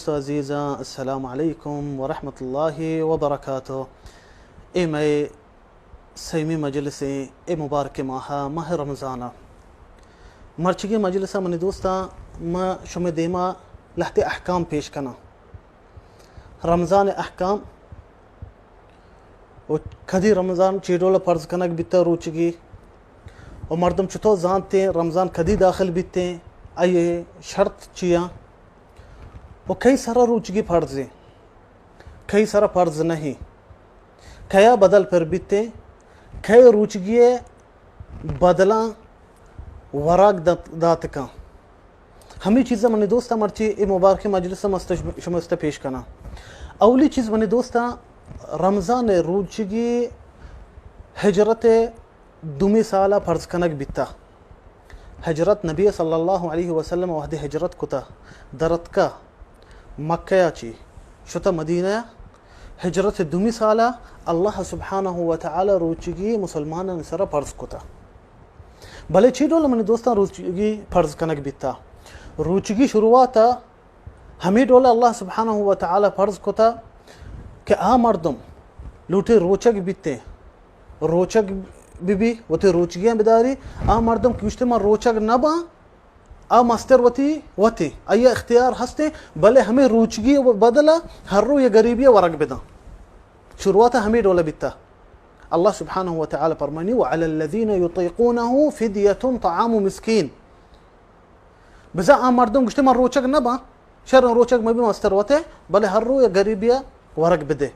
عزیزاں، السلام علیکم ورحمۃ اللہ وبرکاتہ۔ اے مئے سیمی مجلس ایں، اے مبارک ماہ، ماہ رمضان ءَ۔ مرچیگیں مجلس ءَ منی دوستاں، ما شمئے دیما لہتے احکام پیش کناں۔ رمضان ءِ احکام و کدی رمضان چی ڈول فرض کنگ بیتا روچگی و مردم چطور زانتیں رمضان کدی داخل بیتیں، آئی شرط چیاں و کئی سرا روچگی فرض ایں، کئی سرا فرض نہیں، کیا بدل پر بیتیں، کئی روچگی بدلاں وراک دات-، داتکاں۔ ہمے چیزاں منی دوستاں مرچی اے مبارکیں مجلس ءَ مست-، شمستا پیش کناں۔ اولی چیز منی دوستاں، رمضان ءِ روچگی ہجرت ءِ دومی سال ءَ فرض کنگ بیتا۔ ہجرت، نبی صلی اللہ علیہ وسلم وہدے ہجرت کتا، درتکا مکہ ءَ چی شتا مدینہ ءَ، ہجرت ءِ دومی سال ءَ اللہ سبحانہ و تعالی روچگی مسلمانانی سرا فرض کتا۔ بلے چی ڈول منی دوستاں روچگی فرض کنگ بیتا؟ روچگی شروعات ءَ ہمے ڈول اللہ سبحانہ و تعالی فرض کتا کہ آ مردم لوٹے روچگ بیتیں، روچگ بہ بی، وتی روچگیاں بداری، آ مردم کہ گوشتے من روچگ نہ باں، آ مستر وتی وتی، آئی اختیار ہستیں، بلے ہمے روچگی بدل ءَ ہر رو یک غریبی ءَ ورگ بداں۔ شروعات ءَ ہمے ڈول بیتا۔ اللہ سبحانہ و تعالی فرمانی، وعلی الذین یطیقونہ فدیۃ طعام مسکین۔ بزاں آ مردم گوشتے من روچگ نہ باں، شر روچگ مہ بی مستر وتے، بلے ہر رو یک غریبی ءَ ورگ بدے۔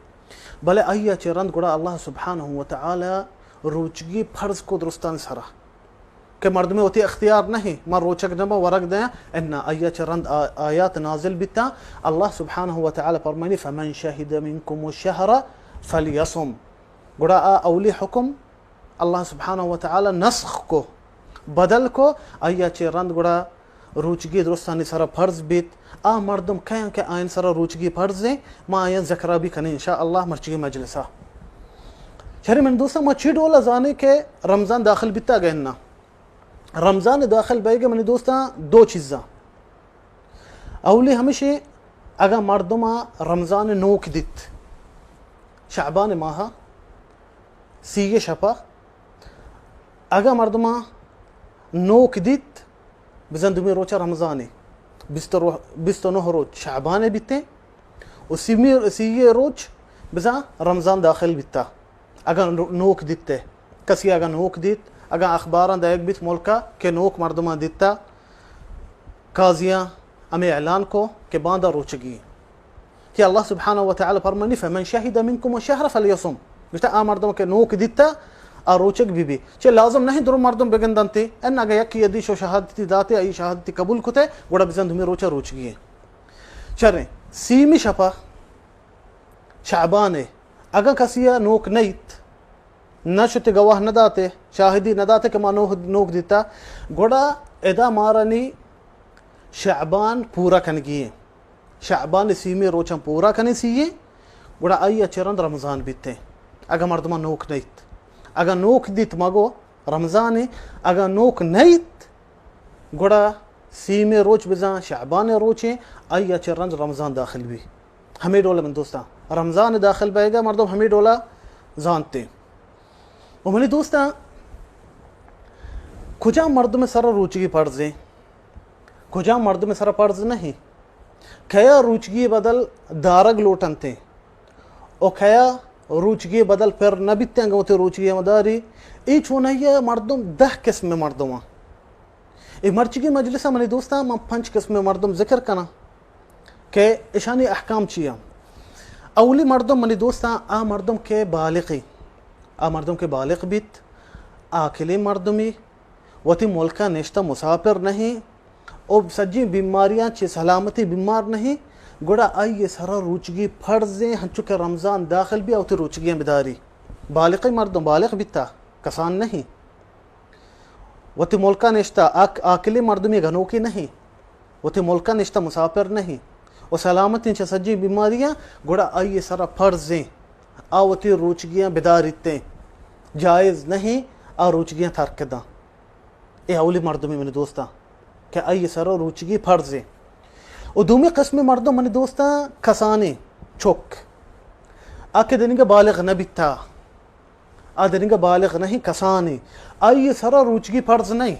بلے آئی ءَ چہ رند گڑا اللہ سبحانہ و تعالی روچگی فرض کو درستانی سرا کہ مردمے وتی اختیار نہیں، من روچگ نہ باں ورگ دیاں، انا آئی ءَ چہ رند آ-، آیات نازل بیتاں۔ اللہ سبحانہ و تعالی فرمانی، فمن شہد منکم الشہر فلیصم۔ گڑا آ اولی حکم اللہ سبحانہ و تعالی نسخ کو، بدل کو، آئی ءَ چہ رند گڑا روچگی درستانی سرا فرض بیت۔ آ مردم کیاں کہ آیان سرا روچگی فرض ایں، ما آیان ذکرا بھی کنیں ان شاء اللہ مرچگی مجلسا۔ شری من دوستاں، ما چی ڈولا زانیں کہ رمضان داخل بیتا گئے نا؟ رمضان داخل بیگے منی دوستاں دو چیزاں۔ اولی ہمشی، اگاں مردم رمضان نوک دیت، شعبان ماہ سی شپا، اگاں مردم نوک دیت، بزن دومی روچ رمضان، بیست رو-، بیست و نہ روچ شعبان بیتے و سیمی، سی روچ بزن رمضان داخل بیتا۔ اگاں نو-، نوک دیتے، کسی اگاں نوک دیت، اگاں اخباراں دایگ بیت ملکا کہ نوک مردماں دیتا، قاضیاں ہمے اعلان کو کہ باندا روچگی۔ کہ اللہ سبحانہ و تعالی فرمانی، فمن شہد منکم الشہر فلیصم۔ گوشتا آ مردم کہ نوک دیتا، آ روچگ بی بی۔ چہ لازم نہیں درو مردم بگندنتی، ان اگاں یکی یدی شو شہادتی داتے، آئی شہادتی قبول کتے، گڑا بزن دومی روچا روچگی۔ چریں، سیمی شپا شعبانے، اگاں کسی ء نوک نیت، نہ شتے گواہ نہ داتے، شاہدی نہ داتے کہ ما نوک، نوک دیتا، گڑا ادا مارا نی شعبان پورا کنگی ایں۔ شعبان سیمی روچاں پورا کنی سی ایں، گڑا آئی ء چہ رند رمضان بیت ایں۔ اگاں مردماں نوک نیت، اگاں نوک دیت مگو رمضان ایں، اگاں نوک نیت، گڑا سیمی روچ بزاں شعبان روچیں، آئی ء چہ رند رمضان داخل بی۔ ہمے ڈول من دوستاں، رمضان داخل بیگا مردم ہمے ڈولا زانتے۔ و منی دوستاں، کجام مردم سر روچگی فرض ایں، کجام مردم سر فرض نہیں، کیا روچگی بدل دارگ لوٹنتے و کیا روچگی بدل پر نہ بیتے، اگاں وتی روچگی مداری، اے چونائی مردم دہ قسم مردماں۔ اے مرچگی مجلس ء منی دوستاں، من پنچ قسم مردم ذکر کناں کہ اشانی احکام چی ایں۔ اولی مردم منی دوستاں، آ مردم کہ بالغی، آ مردم کہ بالغ بیت، عاقلی مردمی، وتی ملکا نشتہ مسافر نہیں، او سجیں بیماریاں چہ سلامتی بیمار نہیں، گڑا آئی سرا روچگی فرض ایں، ہنچو کہ رمضان داخل بی، وتی روچگیاں بداری۔ بالغی مردم بالغ بیتا، کسان نہیں۔ وتی ملکا نشتہ، آک-، عاقلی مردمی گنوکی نہیں، وتی ملکا نشتہ مسافر نہیں، و سلامتیں چہ سجیں بیماریاں، گڑا آئی سرا فرض ایں، آ وتی روچگیاں بداریتیں، جائز نہیں، آ روچگیاں ترک داں۔ اے اولی مردمی منی دوستاں کہ آئی سرا روچگی فرض ایں۔ و دومی قسم مردم منی دوستاں کسانیں چک، آ کہ دنیگا بالغ نہ بیتا، آ دنیگا بالغ نہیں، کسانیں، آئی سرا روچگی فرض نہیں،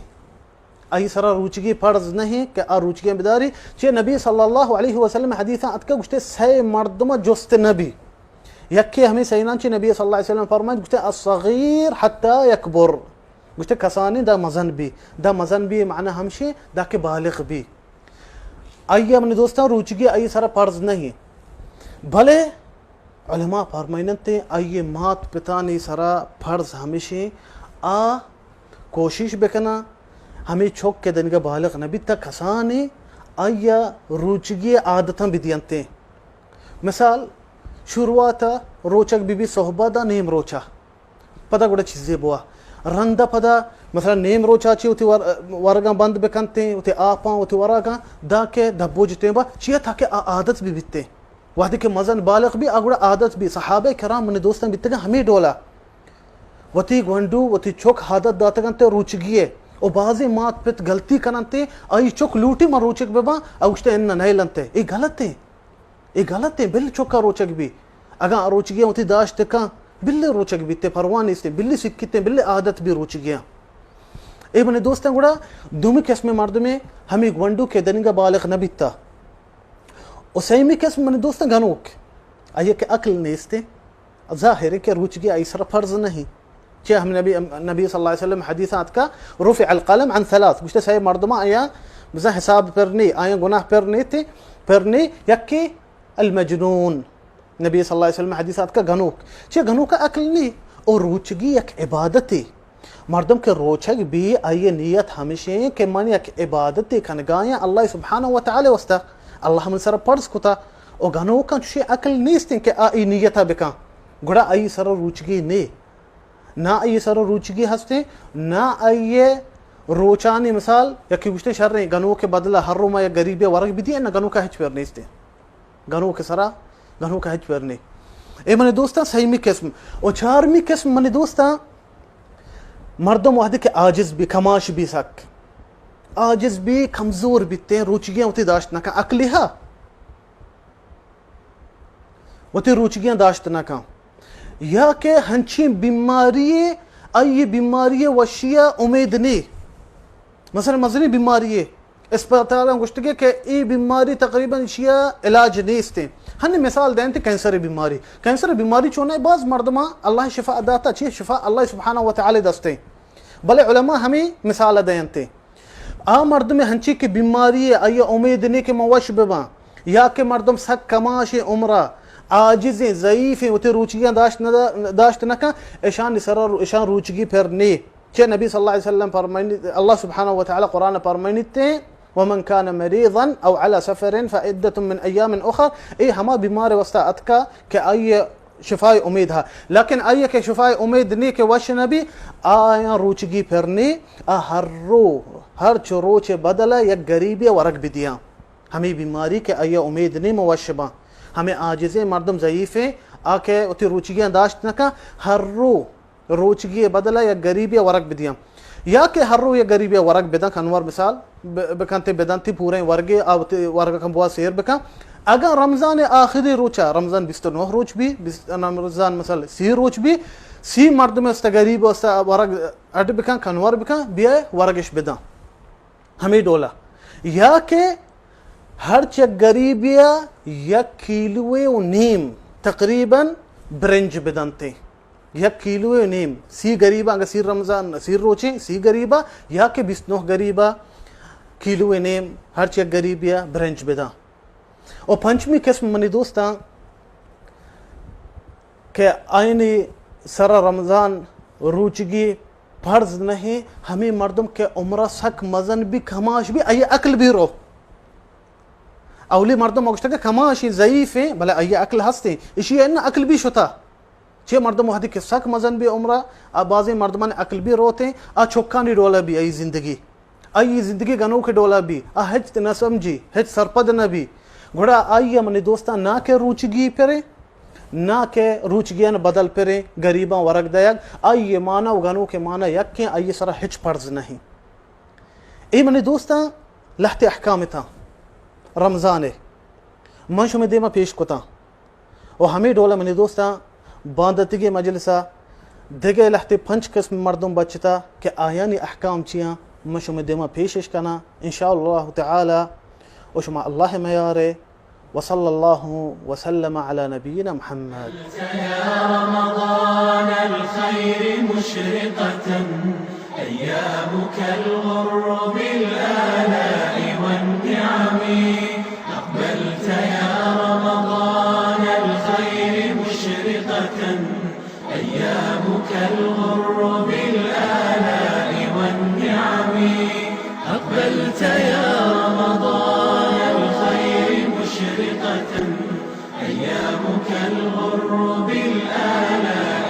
آئی سرا روچگی فرض نہیں کہ آ روچگی بداری۔ چہ نبی صلی اللہ علیہ وسلم حدیثاں اتکا گوشتے سئے مردم جست نبی، یکے ہمیں سئیناں چہ نبی صلی اللہ علیہ وسلم فرمائیت گوشتے الصغیر حتی یکبر، گوشتے کسانیں دا مزن بی، دا مزن بی معنی ہمشی دا کہ بالغ بی۔ آئی منی دوستاں روچگی آئی سرا فرض نہیں، بلے علماء فرمائنتے آئی مات پتانی سرا فرض ہمشی، آ کوشش بکنا ہمیں چک کہ دنگا بالغ نہ بیتا کسانی آئی روچگی عادتاں بدینتے۔ مثال، شروعات روچگ بی بی صحبہ دا نیم روچا، پدا گڑا چیزے بوا۔ رندا پدا مثلا نیم روچا چی وتی ور-، ورگاں بند بکنتیں، وتی آپاں، وتی وراگاں، دا کہ دبو جتیں با، چیا تاکہ آ عادت بی بیتیں۔ وہدے کہ مزن بالغ بی، آ گڑا عادت بی۔ صحابہ کرام منی دوستاں بیتگاں ہمیں ڈولا۔ وتی گونڈو، وتی چک عادت داتگنتے روچگی ہے۔ و بازیں مات پت غلطی کننتے، آئی چک لوٹی من روچگ بباں، آ گوشتے انہ نیلنتے۔ اے غلط ہیں۔ اے غلط ہیں، بل چکا روچگ بی۔ اگاں آ روچگی وتی داشت کن، بل روچگ بیتے، پرواہ نیستے، بل سکتے، بل عادت بی روچگیاں۔ اے منی دوستاں گڑا دومی قسم مردمے ہمیں گونڈو کہ دنگا بالغ نہ بیتا۔ و سیمی قسم منی دوستاں گنوک، آئی کہ عقل نیستے، ظاہر ہے کہ روچگی آئی سر فرض نہیں۔ چہ ہم نبی، نبی صلی اللہ علیہ وسلم حدیث آتکا رفع القلم عن ثلاث، گوشتے سئے مردماں آیا بزاں حساب پر نی، آیا گناہ پر نی تے، پر نی، یکی المجنون، نبی صلی اللہ علیہ وسلم حدیث آتکا گنوک۔ چہ گنوک عقل نی، او روچگی یک عبادتے۔ مردم کہ روچگ بی، آئی نیت ہمشیں کہ من یک عبادتے کنگایاں اللہ سبحانہ و تعالی واسطہ، اللہ من سر فرض کتا۔ او گنوکاں چوشی عقل نیستیں کہ آ ای نیتا بکن، گڑا آئی سر روچگی نے۔ نہ آئی سر روچگی ہستیں، نہ آئی روچانی مثال، یکی گوشتے شریں گنوک بدلہ ہر رو ما یک غریبے ورگ بدی، نہ گنوکا ہچ پر نیستیں۔ گنوک سرا، گنوک ہچ پر نے۔ اے منی دوستاں سیمی قسم۔ و چارمی قسم منی دوستاں مردم وہدے کہ عاجز بی، کماش بی سک۔ عاجز بی، کمزور بیتیں، روچگیاں وتی داشت نکن، عقلی ہا۔ وتی روچگیاں داشت نکن۔ یا کہ ہنچیں بیماری، آئی بیماری وشیا امید نی۔ مثلا مزنی بیماری، اسپتالاں گوشتگے کہ ای بیماری تقریبا ایشیا علاج نیستیں۔ ہنی مثال دینتے کینسر بیماری۔ کینسر بیماری چونہ باز مردماں اللہ شفا داتا، چی شفا اللہ سبحانہ و تعالی دستیں۔ بلے علماء ہمیں مثال دینتے۔ آ مردم ہنچی کہ بیماری ہے، آئی امید نہیں کہ من وش بباں، یا کہ مردم سک کماشیں عمرہ، عاجزیں، ضعیفیں، وتی روچگیاں داشت نہ، داشت نہ کن، اشان سر، اشان روچگی پر نی۔ چہ نبی صلی اللہ علیہ وسلم فرمائنی، اللہ سبحانہ و تعالی قرآن فرمائنیتے، ومن كان مريضا أو على سفر فعدة من أيام أخر، اے ہما بیمار واسطہ اتکا کہ آئی شفای امید ہا، لیکن آئی کہ شفای امید نی کہ وش نبی، آیاں روچگی پر نی، آ ہر رو، ہر چو روچ بدل یک غریبی ورگ بدیاں۔ ہمیں بیماری کہ آئی امید نی من وش باں، ہمیں عاجزیں مردم ضعیفیں، آ کہ وتی روچگیاں داشت نکا، ہر رو روچگی بدل یک غریبی ورگ بدیاں۔ یا کہ ہر رو یک غریبی ورگ بدن، کنور مثال ب-، بکنتے بدنتی پوریں ورگے، آ وتی ورگ کن بوا سیر بکن۔ اگاں رمضان آخری روچا، رمضان بیست و نہ روچ بی، بیست، رمضان مثال سی روچ بی، سی مردم است غریب است ورگ اڈ بکن، کنور بکن، بیائے ورگش بدن۔ ہمے ڈولا۔ یا کہ ہرچ یک غریبیا یک کیلوے و نیم تقریباً برنج بدنتے۔ یک کیلوے و نیم۔ سی غریبا، اگہ سی رمضان، سی روچیں، سی غریبا یا کہ بیست نہ غریبا کیلوے نیم ہرچ یک غریبیا برنج بدن۔ و پنچمی قسم منی دوستاں، کہ آئینی سر رمضان روچگی فرض نہیں، ہمیں مردم کہ عمرہ سک مزن بی، کماش بی، آئی عقل بی رو۔ اولی مردم گوشتا کہ کماشی ضعیف ہیں، بلے آئی عقل ہستیں، اشی ان عقل بی شتا۔ چہ مردم وہدی کہ سک مزن بی عمرہ، آ بازیں مردمان عقل بی روتیں، آ چکانی ڈولا بی آئی زندگی۔ آئی زندگی گنوک ڈولا بی، آ ہچ نہ سمجھی، ہچ سرپد نہ بی۔ گڑا آئی منی دوستاں نہ کہ روچگی پرے، نہ کہ روچگیان بدل پرے، غریباں ورگ دیگ، آئی مانا و گنوک مانا یکیں، آئی سرا ہچ فرض نہیں۔ اے منی دوستاں لہتے احکام تاں۔ رمضان ء من شمئے دیما پیش کتاں۔ و ہمے ڈول ء منی دوستاں، بانداتیگیں مجلس ء دگہ لہتے پنچ قسم مردم بچتا کہ آیانی احکام چیاں، من شمئے دیما پیشش کناں ان شاء اللہ تعالی۔ و شما اللہ میارے۔ وصلی اللہ وسلم علی نبینا محمد۔ يا رمضان الخير مشرقة، أيامك الغر بالآلاء والنعم. أقبلت يا رمضان الخير مشرقة، أيامك الغر بالآلاء والنعم. أقبلت يا رمضان الخير مشرقة، أيامك الغر بالآلاء